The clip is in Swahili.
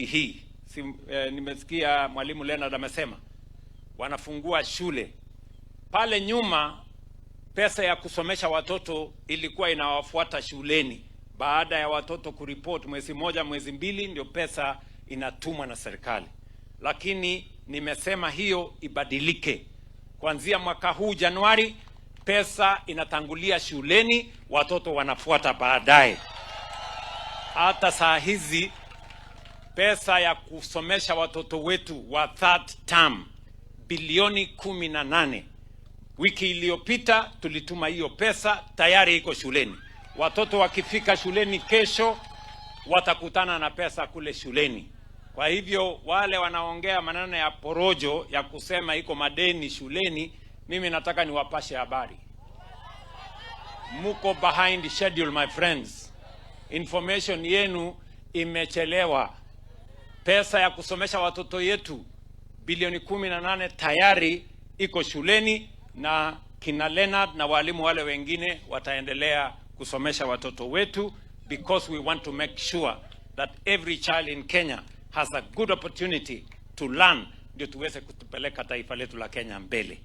Hii si, nimesikia Mwalimu Leonard amesema wanafungua shule pale nyuma. Pesa ya kusomesha watoto ilikuwa inawafuata shuleni. Baada ya watoto kuripoti mwezi moja, mwezi mbili, ndio pesa inatumwa na serikali. Lakini nimesema hiyo ibadilike. Kuanzia mwaka huu Januari, pesa inatangulia shuleni, watoto wanafuata baadaye. Hata saa hizi pesa ya kusomesha watoto wetu wa third term bilioni 18. Wiki iliyopita tulituma hiyo pesa, tayari iko shuleni. Watoto wakifika shuleni kesho watakutana na pesa kule shuleni. Kwa hivyo wale wanaongea maneno ya porojo ya kusema iko madeni shuleni, mimi nataka niwapashe habari, muko behind schedule, my friends. Information yenu imechelewa. Pesa ya kusomesha watoto yetu bilioni 18 tayari iko shuleni, na kina Leonard na walimu wale wengine wataendelea kusomesha watoto wetu because we want to make sure that every child in Kenya has a good opportunity to learn, ndio tuweze kutupeleka taifa letu la Kenya mbele.